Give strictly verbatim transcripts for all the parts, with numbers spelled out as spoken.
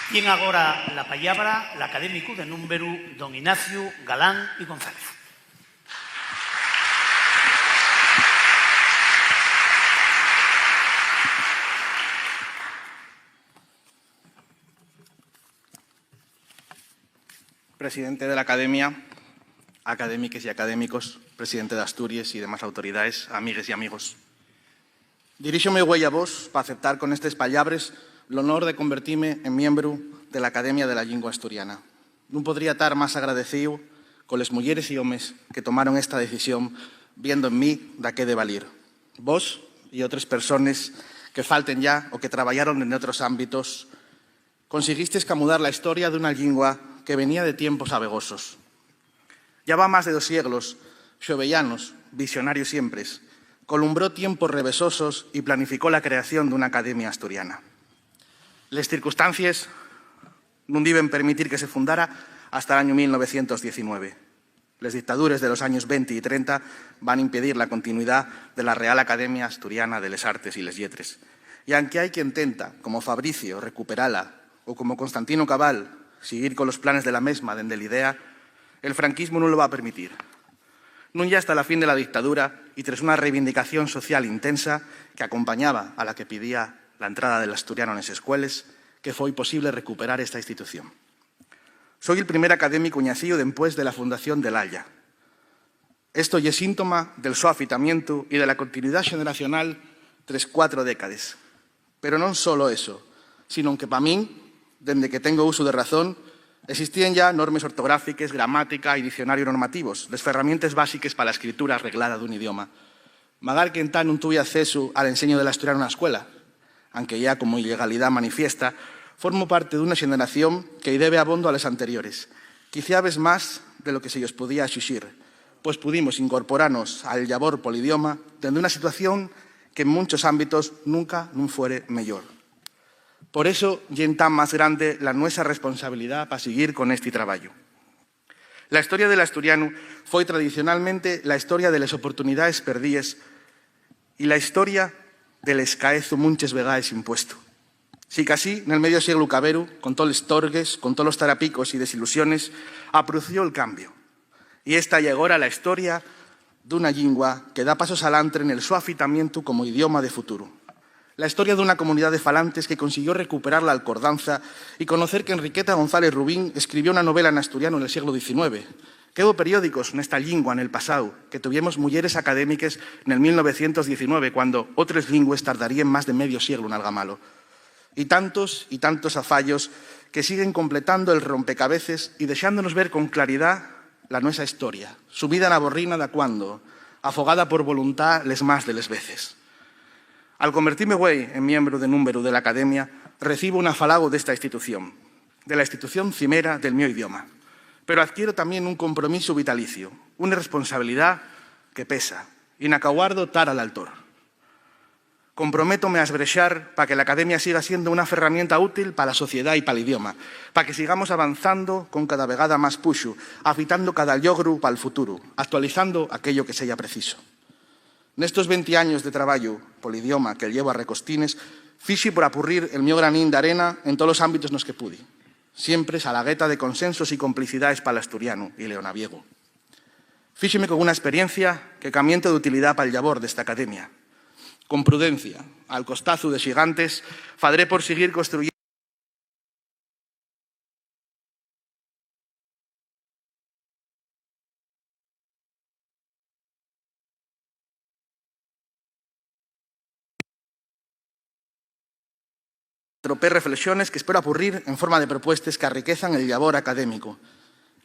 Tien agora la pallabra l'académicu de númberu, don Ignacio Galán y González. Presidente de l'Academia, académiques y académicos, presidente d'Asturies y demás autoridaes, amigues y amigos. Diríxome güei a vos p'aceptar con estes pallabres l'honor de convertime en miembru de l'Academia de la Llingua Asturiana. Nun podría tar más agradecíu coles muyeres y homes que tomaron esta decisión, viendo en mí daqué de valir. Vos y otres persones que falten yá o que trabayaron dende otros ámbitos, consiguistes camudar la historia d'una llingua que venía de tiempos abegosos. Ya va más de dos sieglos, Xovellanos, visionario siempres, columbró tiempos revesosos y planificó la creación d'una academia asturiana. Les circunstancies nun diben permitir que se fundara hasta l'añu mil novecientos diecinueve. Les dictadures de los años venti y trenta van impedir la continuidá de la Real Academia Asturiana de les Artes y les Lletres. Y anque hai quien tenta, como Fabricio, recuperala, o como Constantino Cabal, siguir colos planes de la mesma dende l'idea, el franquismu nun lo va permitir. Nun yá hasta la fin de la dictadura y tres una reivindicación social intensa que acompañaba a la que pidía la entrada del asturiano nes escueles, que foi posible recuperar esta institución. Soi el primer académicu ñacíu dempués de la fundación de l'Alla. Esto ye síntoma del so afitamientu y de la continuidá xeneracional tres cuatro décades. Pero non solo eso, sinón que pa min, dende que tengo usu de razón, existíen yá normes ortográfiques, gramática y diccionarios normativos, les ferramientes básiques pa la escritura arreglada d'un idioma. Magar qu'entá nun tuvi accesu al enseñu del asturianu na escuela, anque yá como ilegalidá manifiesta, formo parte d'una xeneración que-y debe abondo a les anteriores, quiciabes más de lo que se-yos podía exixir, pues pudimos incorporanos al llabor pol idioma dende una situación que en munchos ámbitos nunca nun fuere meyor. Por eso ye entá más grande la nuesa responsabilidá pa siguir con esti trabayu. La historia del asturianu foi tradicionalmente la historia de les oportunidaes perdíes y la historia del escaezu munches vegaes impuesto. Sicasí, nel medio sieglu caberu, con toles torgues, con tolos tarapicos y desilusiones, apruciou'l cambio. Y esta ye agora la historia d'una llingua que da pasos alantre nel so afitamientu como idioma de futuru. La historia d'una comunidá de falantes que consiguió recuperar l'alcordanza y conocer qu'Enriqueta González Rubín escribió una novela n'asturianu nel sieglu diecinueve, qu'hubo periódicos nesta llingua nel pasáu, que tuviemos muyeres académiques nel mil novecientos diecinueve, cuando otres llingües tardaríen más de medio sieglu n'algamalo. Y tantos y tantos afayos que siguen completando el rompecabeces y dexándonos ver con claridá la nuesa historia, sumida na borrina d'acuando, afogada por voluntá les más de les veces. Al convertime güei en miembru de númberu de l'Academia, recibo un afalagu d'esta institución, de la institución cimera del mio idioma. Pero adquiero tamién un compromisu vitalicio, una responsabilidá que pesa, y na qu'aguardo tar a l'altor. Comprométome a esbrexar pa que l'Academia siga siendo una ferramienta útil pa la sociedá y pal idioma, pa que sigamos avanzando con cada vegada más puxu, afitando cada llogru pal futuru, actualizando aquello que seya preciso. Nestos venti años de trabayu pol idioma que llevo a recostines, fixi por apurrir el mio granín d'arena en tolos ámbitos nos que pudi, siempres a la gueta de consensos y complicidaes pal asturianu y leonaviegu. Fíxeme con una esperiencia que camiento d'utilidá pal llabor d'esta academia. Con prudencia, al costazu de xigantes, fadré por siguir construyendo tropé reflexones qu'espero apurrir en forma de propuestes qu'arriquezan el llabor académico.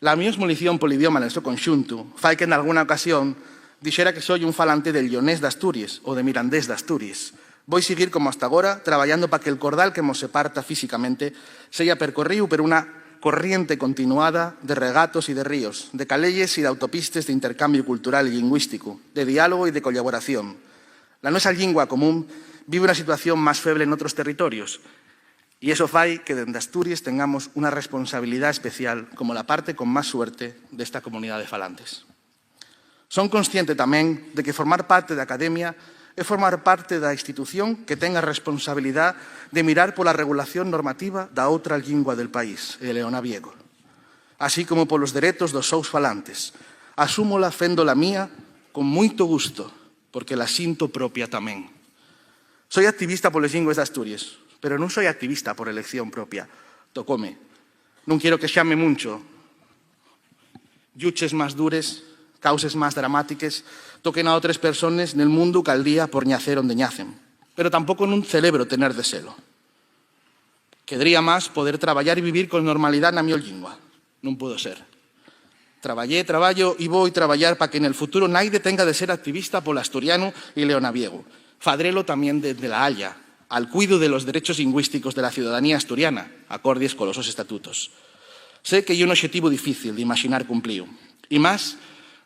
La mio esmolición pol idioma nel so conxuntu fai que, nalguna ocasión, dixera que soi un falante del lleonés d'Asturies o de mirandés d'Asturies. Voi siguir, como hasta agora, trabayando pa que'l cordal que mos separta físicamente seya percorríu per una corriente continuada de regatos y de ríos, de caleyes y d'autopistes d'intercambiu cultural y llingüísticu, de diálogu y de collaboración. La nuesa llingua común vive una situación más feble n'otros territorios, y eso fai que dende Asturies tengamos una responsabilidá especial como la parte con más suerte d'esta comunidá de falantes. Son consciente tamién de que formar parte d'Academia É formar parte da institución que ten a responsabilidá de mirar pola regulación normativa da outra llingua del país, el eonaviego, así como polos deretos dos sous falantes. Asúmola fendo la mía con moito gusto, porque la sinto propia tamén. Soi activista poles llingües d'Asturies, pero nun soi activista por elección propia. Tocóme. Nun quiero quexame muncho. Lluches más dures, causes más dramátiques, toquen a otres persones nel mundu cal día por ñacer onde ñacen. Pero tampoco nun celebro tener de selo. Quedría más poder trabayar y vivir con normalidá na mio llingua. Nun puedo ser. Trabayé, trabayo y voi trabayar pa que nel futuro naide tenga de ser activista pol asturianu y l'eonaviegu. Fadrelo tamién dende la Haya, al cuidu de los derechos lingüísticos de la ciudadanía asturiana, acordies colos sos estatutos. Sé que ye un oxetivu difícil d'imaxinar cumplíu, y más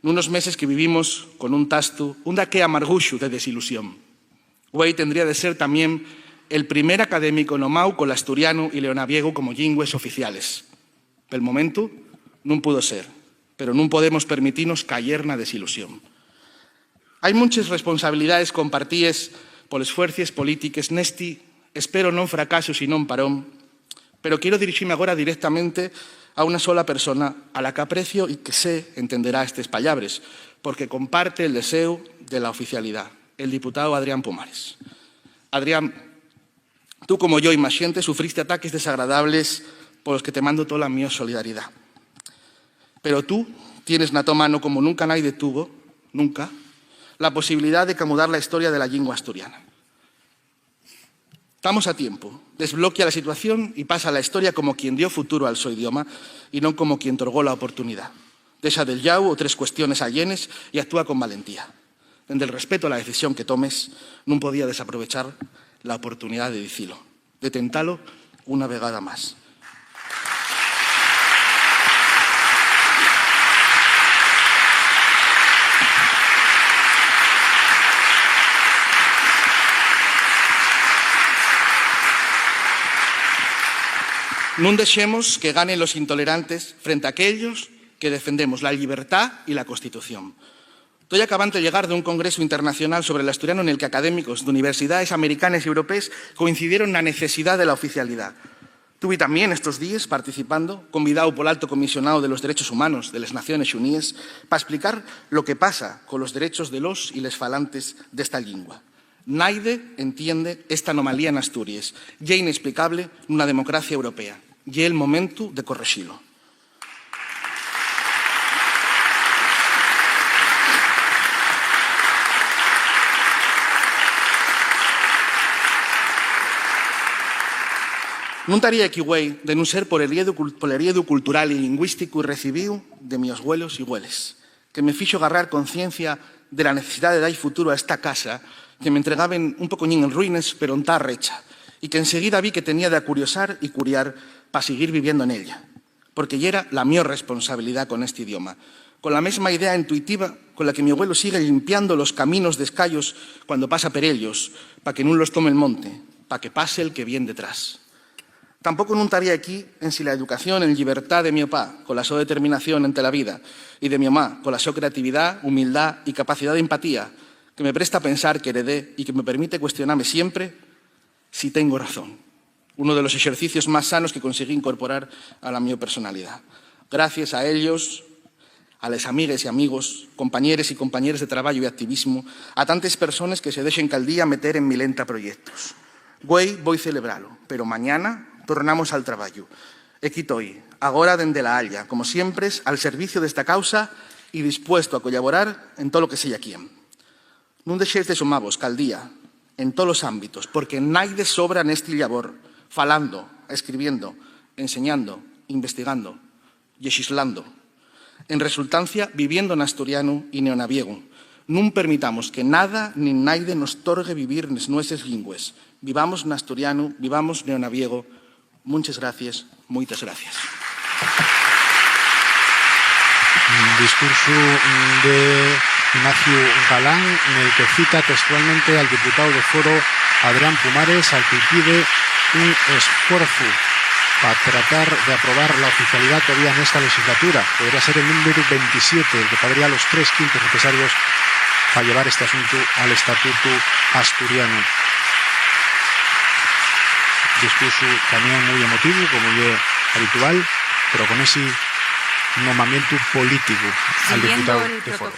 nunos meses que vivimos con un tastu, un daqué amarguxu de desilusión. Güei tendría de ser tamién el primer académico nomáu col asturianu y l'eonaviegu como llingües oficiales. Pel momentu, nun pudo ser, pero nun podemos permitinos cayer na desilusión. Hai munches responsabilidaes compartíes poles fuercies polítiques nesti, espero non fracasu, sinón parón, pero quiero dirixime agora directamente a una sola persona a la qu'aprecio y que sé entenderá estes pallabres, porque comparte el deseu de la oficialidá, el diputao Adrián Pumares. Adrián, tú, como yo y más xente, sufriste ataques desagradables polos que te mando tola mio solidaridá. Pero tú tienes na to mano, como nunca naide tuvo, nunca, la posibilidá de camudar la historia de la llingua asturiana. Tamos a tiempu. Desbloquia la situación y pasa a la historia como quien dio futuro al so idioma y non como quien torgó la oportunidá. Dexa del llau otres cuestiones allenes y actúa con valentía. Dende'l respetu a la decisión que tomes, nun podía desaprovechar la oportunidá de dicilo, de tentalo una vegada más. Nun dexemos que ganen los intolerantes frente a aquellos que defendemos la llibertá y la Constitución. Toi acabante llegar d'un congresu internacional sobre l'asturianu nel que académicos d'universidaes americanes y europees coincidieron na necesidá de la oficialidá. Tuvi tamién estos díes participando, convidáu pol Alto Comisionáu de los Derechos Humanos de les Naciones Xuníes, pa esplicar lo que pasa colos derechos de los y les falantes d'esta llingua. Naide entiende esta anomalía n'Asturies. Ye inesplicable nuna democracia europea. Ye'l momentu de correxilo. Nun taría equí güei de nun ser por el heriedu cul-, pol heriedu cultural y lingüísticu recibíu de mios güelos y güeles, que me fixo garrar conciencia de la necesidá de dar futuro a esta casa que m'entregaben un pocoñín en ruines, pero entá recha, y que enseguida vi que tenía d'acuriosar y curiar pa siguir viviendo nella, porque yera la mio responsabilidá con esti idioma, con la mesma idea intuitiva con la que mi güelu sigue llimpiando los caminos d'escayos cuando pasa per ellos, pa que nun los tome'l monte, pa que pase'l que vien detrás. Tampoco nun taría equí ensin la educación en llibertá de mio pá, cola so determinación ente la vida, y de mio má, cola so creatividá, humildá y capacidá d'empatía, que me presta pensar que heredé y que me permite cuestioname siempre si tengo razón. Uno de los exercicios más sanos que conseguí incorporar a la mio personalidá. Gracies a ellos, a les amigues y amigos, compañeres y compañeres de trabayu y activismu, a tantes persones que se dexen cal día meter en milenta proyectos. Güei voi celebralo, pero mañana tornamos al trabayu. Equí toi, agora dende la Haya, como siempres, al servicio d'esta causa y dispuesto a collaborar en tolo que seya quien. Nun dexéis de sumavos cal día, en tolos ámbitos, porque naide sobra nesti llabor, falando, escribiendo, enseñando, investigando, llexislando. En resultancia, viviendo n'asturianu y neonaviegu. Nun permitamos que nada nin naide nos torgue vivir nes nueses llingües. Vivamos n'asturianu, vivamos neonaviegu. Munches gracies, muites gracies. Un discursu de Ignacio Galán, nel que cita textualmente al diputao de Foro, Adrián Pumares, al que-y pide un esfuerzu pa tratar de aprobar la oficialidá todavía nesta legislatura. Podría ser el númberu ventisiete el que fabría los tres quintos necesarios pa llevar este asuntu al estatutu asturianu. Discursu tamién mui emotivu, como ye habitual, pero con esi nomamientu políticu al diputao de Foro.